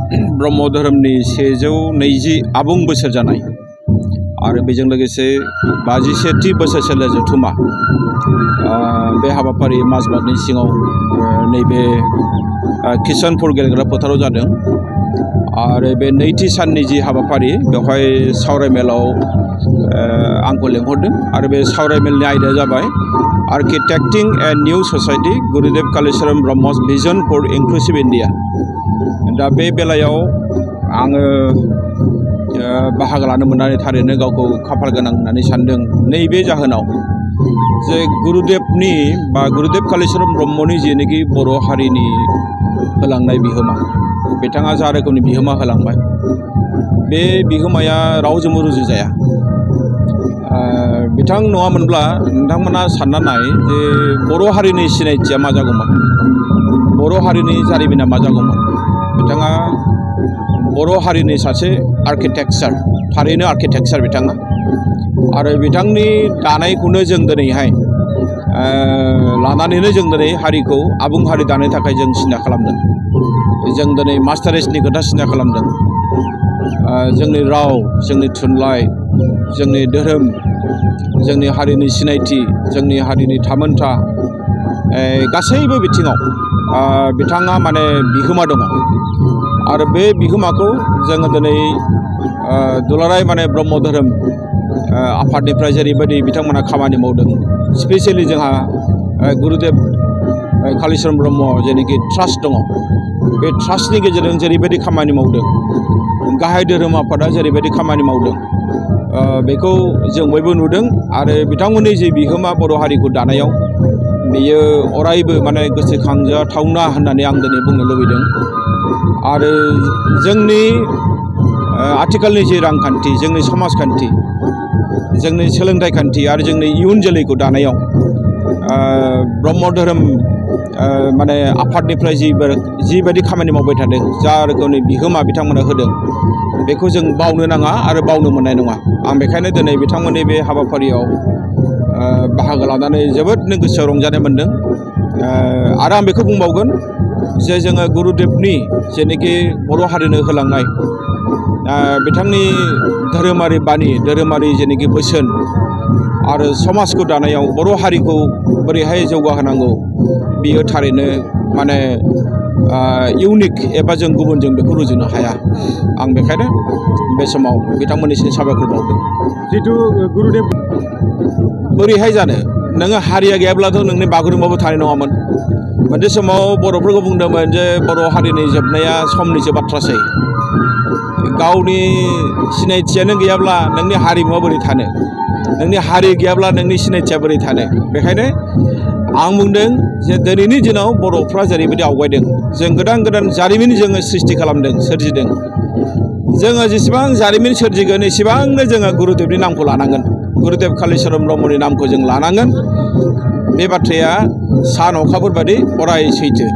ब्रह्म धोरोमनि 120 आबुं बोसोर जानाय आरो बेजों लोगोसे 51थि बोसोरसालि जथुमा बे हाबाफारि माजबातनि सिङाव नैबे किशनपुर गेलेग्रा फोथाराव जादों आरो बे नैथि साननि जि हाबाफारि बेवहाय सावरायमेलाव आंखौ लेंहरदों आरो बे सावरायमेलनि आयदाया जाबाय आर्किटेक्टिं ए निउ ससाइटि गुरुदेव कालीचरण ब्रह्मस भिजन फर इनक्लुसिव इन्डिया। दा बे बेलायाव आङो बाहागो लानो मोननानै थारैनो गावखौ खाफाल गोनां होननानै सानदों। नैबे जाहोनाव जे गुरुदेवनि बा गुरुदेव कालीचरण ब्रह्मनि जेनोखि बर' हारिनि होलांनाय बिहोमा, बिथाङा जा रोखोमनि बिहोमा होलांबाय बे बिहोमाया रावजोंबो रुजुजाया। बिथां नङामोनब्ला नोंथांमोना सानना नाय जे बर' हारिनि सिनायथिया मा जागौमोन, बर' हारिनि जारिमिना मा जागौमोन। बिथाङा बर' हारिनि सासे आर्किटेक्चार, थारैनो आर्किटेक्चार बिथाङा, आरो बिथांनि दानायखौनो जों दिनैहाय लानानैनो जों दिनै हारिखौ आबुं हारि दानो थाखाय जों सिन्था खालामदों। जों दिनै मास्टारेसनि खोथा सिन्था खालामदों। जोंनि राव, जोंनि थुनलाइ, जोंनि धोरोम, जोंनि हारिनि सिनायथि, जोंनि हारिनि थामोनथा गासैबो बिथिङाव बिथाङा माने बिहोमा दङ आरो बे बिहोमाखौ जोङो दिनै दुलाराय माने ब्रह्म धोरोम आफादनिफ्राय जेरैबायदि बिथांमोना खामानि मावदों, स्पेसियेलि जोंहा गुरुदेव कालीचरण ब्रह्म जेनोखि ट्रास्ट दङ, बे ट्रास्टनि गेजेरजों जेरैबायदि खामानि मावदों, गाहाय धोरोम आफादा जेरैबायदि खामानि मावदों, बेखौ जों बयबो नुदों आरो बिथांमोननि जे बिहोमा बर' हारिखौ दानायाव बेयो अरायबो माने गोसोखांजाथावना होननानै आं दिनै बुंनो लुबैदों। आरो जोंनि आथिखालनि जे रांखान्थि, जोंनि समाजखान्थि, जोंनि सोलोंथाइ खान्थि आरो जोंनि इयुन जोलैखौ दानायाव ब्रह्म धोरोम माने आफादनिफ्राय जिबायदि खामानि मावबाय थादों, जा रोखोमनि बिहोमा बिथांमोना होदों, बेखौ जों बावनो नाङा आरो बावनो मोननाय नङा। आं बेखायनो दिनै बिथांमोननि बे हाबाफारियाव बाहागो लानानै जोबोदनो गोसोआव रंजानाय मोनदों। आरो आं बेखौ बुंबावगोन जे जोङो गुरुदेवनि जेनोखि बर' हारिनो होलांनाय बिथांनि धोरोमारि बानि, धोरोमारि जेनोखि बोसोन आरो समाजखौ दानायाव बर' हारिखौ बोरैहाय जौगाहोनांगौ, बियो थारैनो माने इउनिक एबा जों गुबुनजों बेखौ रुजुनो हाया। आं बेखायनो बे समाव बिथांमोननिसिम साबायखर बावदों। जिथु गुरुदेव बोरैहाय जानो, नोङो हारिया गैयाब्लाथ' नोंनि बागुरुम्बाबो थानाय नङामोन। मोनसे समाव बर'फोरखौ बुंदोंमोन जे बर' हारिनि जोबनाया समनिसो बाथ्रासै। गावनि सिनायथियानो गैयाब्ला नोंनि हारिमुवा बोरै थानो, नोंनि हारि गैयाब्ला नोंनि सिनायथिया बोरै थानो। बेखायनो आं बुंदों जे दिनैनि दिनाव बर'फ्रा जेरैबायदि आवगायदों, जों गोदान गोदान जारिमिन जोङो सृष्टि खालामदों, सोरजिदों। जोङो जेसेबां जारिमिन सोरजिगोन एसेबांनो जोङो गुरुदेवनि नामखौ लानांगोन, गुरुदेव कालीचरण ब्रह्मनि नामखौ जों लानांगोन। बे बाथ्राया सान अखाफोर बादि अराय सैथो।